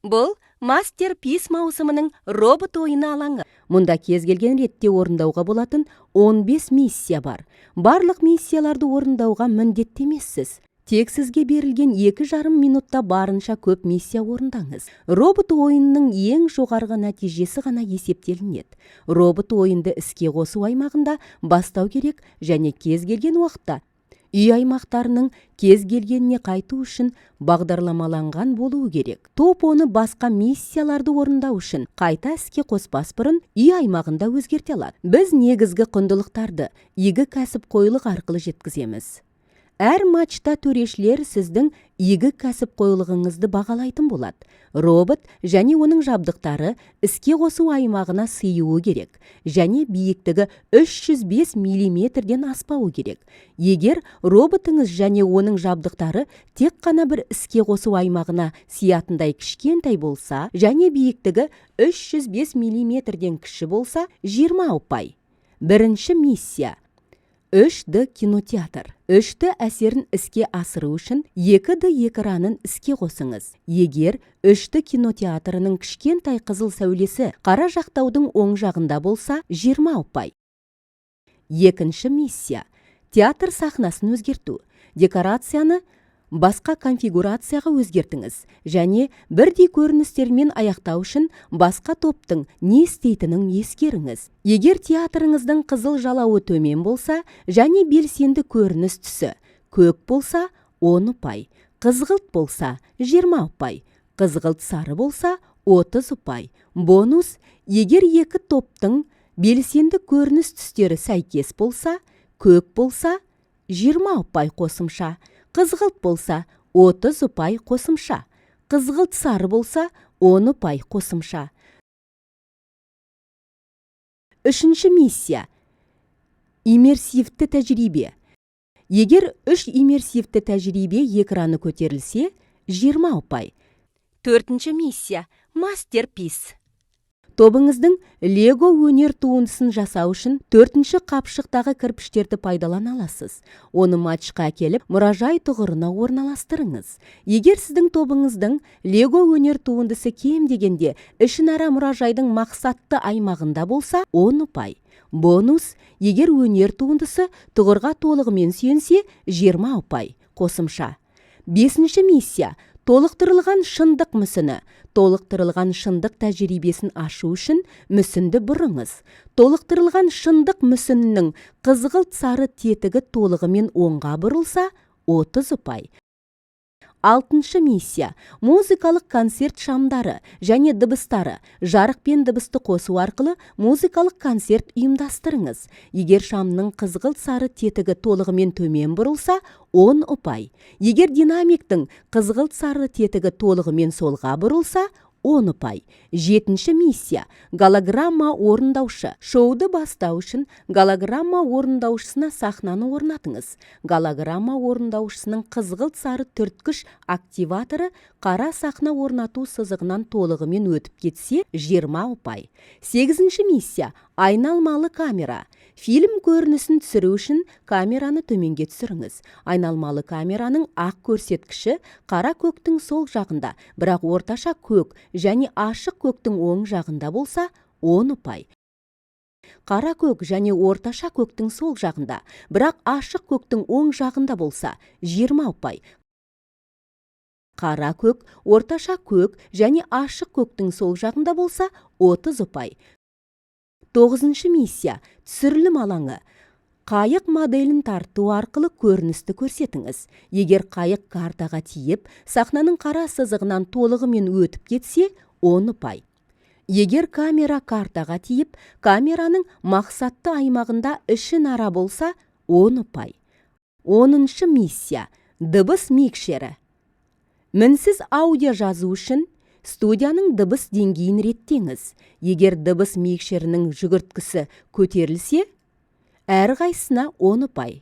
Бұл Masterpiece маусымының робот ойыны алаңы. Мұнда кез келген ретте орындауға болатын 15 миссия бар. Барлық миссияларды орындауға міндетті емессіз. Тек сізге берілген 2,5 минутта барынша көп миссия орындаңыз. Робот ойынының ең жоғарғы нәтижесі ғана есептелінеді. Робот ойынды іске қосу аймағында бастау керек және кез келген уақытта үй аймақтарының кез келгеніне қайту үшін бағдарламаланған болуы керек. Топ оны басқа миссияларды орындау үшін қайта іске қоспас бұрын үй аймағында өзгерте алады. Біз негізгі құндылықтарды игі кәсіпқойлық арқылы жеткіземіз. Әр матчта төрешілер сіздің игі кәсіпқойлығыңызды бағалайтын болады. Робот және оның жабдықтары іске қосу аймағына сыюы керек және биіктігі 305 миллиметрден аспауы керек. Егер роботыңыз және оның жабдықтары тек қана бір іске қосу аймағына сиятындай кішкентай болса және биіктігі 305 миллиметрден кіші болса, 20 ұпай. Бірінші миссия. 3D кинотеатр. 3D әсерін іске асыру үшін 2D экранын іске қосыңыз. Егер 3D кинотеатрының кішкентай қызыл сәулесі қара жақтаудың оң жағында болса, 20 ұпай. Екінші миссия. Театр сахнасын өзгерту. Декорацияны басқа конфигурацияға өзгертіңіз және бірдей көріністермен аяқтау үшін басқа топтың не істейтінін ескеріңіз. Егер театрыңыздың қызыл жалауы төмен болса және белсенді көрініс түсі көк болса, 10 ұпай, қызғылт болса, 20 ұпай, қызғылт сары болса, 30 ұпай. Бонус: егер екі топтың белсенді көрініс түстері сәйкес болса, көк болса, 20 ұпай қосымша, қызғылт болса, 30 ұпай қосымша, қызғылт сары болса, 10 ұпай қосымша. Үшінші миссия. Иммерсивті тәжірибе. Егер үш иммерсивті тәжірибе экраны көтерілсе, 20 ұпай. Төртінші миссия. Masterpiece. Тобыңыздың Лего өнер туындысын жасау үшін төртінші қапшықтағы кірпіштерді пайдалана аласыз. Оны матчқа әкеліп, мұражай тұғырына орналастырыңыз. Егер сіздің тобыңыздың Лего өнер туындысы кем дегенде ішінара мұражайдың мақсатты аймағында болса, 10 ұпай. Бонус: егер өнер туындысы тұғырға толығымен сүйенсе, 20 ұпай қосымша. Бесінші миссия. Толықтырылған шындық мүсіні. Толықтырылған шындық тәжірибесін ашу үшін мүсінді бұрыңыз. Толықтырылған шындық мүсінінің қызғылт сары тетігі толығымен оңға бұрылса, 30 ұпай. Алтыншы миссия. Музыкалық концерт шамдары және дыбыстары. Жарық пен дыбысты қосу арқылы музыкалық концерт ұйымдастырыңыз. Егер шамның қызғылт сары тетігі толығымен төмен бұрылса, 10 ұпай. Егер динамиктің қызғылт сары тетігі толығымен солға бұрылса, 10 ұпай. Жетінші миссия. Голограмма орындаушы. Шоуды бастау үшін голограмма орындаушысына сахнаны орнатыңыз. Голограмма орындаушысының қызғылт сары түрткіш активаторы қара сахна орнату сызығынан толығымен өтіп кетсе, 20 ұпай. Сегізінші миссия. Айналмалы камера. Фильм көрінісін түсіру үшін камераны төменге түсіріңіз. Айналмалы камераның ақ көрсеткіші қара көктің сол жағында, бірақ орташа көк және ашық көктің оң жағында болса, 10 ұпай. Қара көк және орташа көктің сол жағында, бірақ ашық көктің оң жағында болса, 20 ұпай. Қара көк, орташа көк және ашық көктің сол жағында болса, 30 ұпай. Тоғызыншы миссия. Түсірілім алаңы. Қайық моделін тарту арқылы көріністі көрсетіңіз. Егер қайық картаға тиіп, сахнаның қара сызығынан толығымен өтіп кетсе, 10 ұпай. Егер камера картаға тиіп, камераның мақсатты аймағында ішінара болса, 10 ұпай. 10-шы миссия. Дыбыс микшері. Мінсіз аудио жазу үшін студияның дыбыс деңгейін реттеңіз. Егер дыбыс микшерінің жүгірткісі көтерілсе, әрқайсысына 10 ұпай.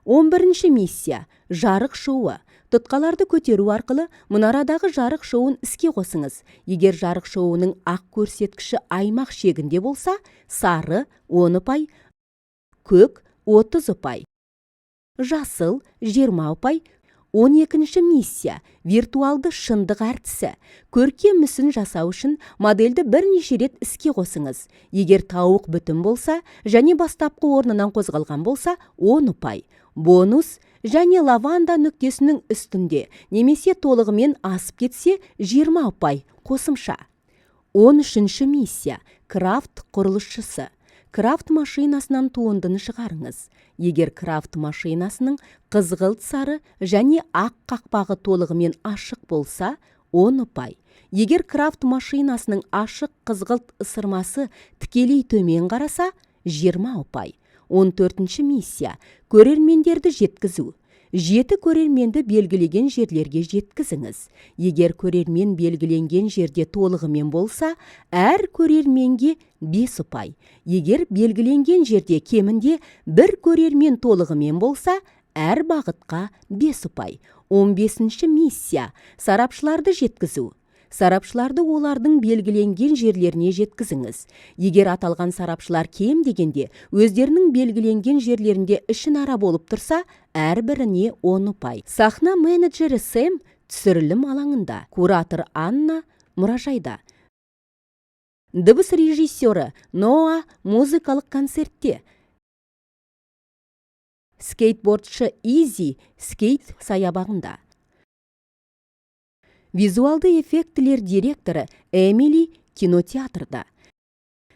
11-ші миссия. Жарық шоуы. Тұтқаларды көтеру арқылы мұнарадағы жарық шоуын іске қосыңыз. Егер жарық шоуының ақ көрсеткіші аймақ шегінде болса, сары 10 ұпай, көк 30 ұпай. Жасыл 20 ұпай. 12-ші миссия: виртуалды шындық әртісі. Көркем мүсін жасау үшін модельді бірнеше рет іске қосыңыз. Егер тауық бүтін болса және бастапқы орнынан қозғалған болса, 10 ұпай. Бонус: және лаванда нүктесінің үстінде немесе толығымен асып кетсе, 20 ұпай қосымша. 13-ші миссия: крафт құрылысшысы. Крафт машинасынан туындыны шығарыңыз. Егер крафт машинасының қызғылт сары және ақ қақпағы толығымен ашық болса, 10 ұпай. Егер крафт машинасының ашық қызғылт ысырмасы тікелей төмен қараса, 20 ұпай. 14-ші миссия: көрермендерді жеткізу. Жеті көрерменді белгілеген жерлерге жеткізіңіз. Егер көрермен белгіленген жерде толығымен болса, әр көрерменге 5 ұпай. Егер белгіленген жерде кемінде бір көрермен толығымен болса, әр бағытқа 5 ұпай. 15-ші миссия: сарапшыларды жеткізу. Сарапшыларды олардың белгіленген жерлеріне жеткізіңіз. Егер аталған сарапшылар кем дегенде өздерінің белгіленген жерлерінде ішінара болып тұрса, әрбіріне 10 ұпай. Сахна менеджері Сэм түсірілім алаңында, куратор Анна мұражайда, дыбыс режиссері Ноа музыкалық концертте, скейтбордшы Изи скейт саябағында, визуалды эффектілер директоры Эмили кинотеатрда.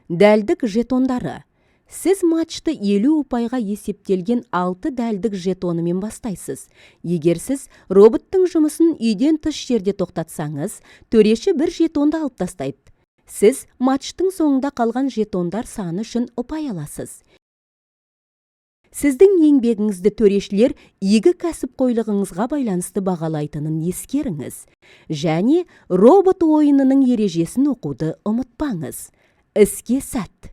Дәлдік жетондары. Сіз матчты 50 ұпайға есептелген 6 дәлдік жетонымен бастайсыз. Егер сіз роботтың жұмысын үйден тыс жерде тоқтатсаңыз, төреші бір жетонды алып тастайды. Сіз матчтың соңында қалған жетондар саны үшін ұпай аласыз. Сіздің еңбегіңізді төрешілер игі кәсіпқойлығыңызға байланысты бағалайтынын ескеріңіз. Және робот ойынының ережесін оқуды ұмытпаңыз. Іске сәт!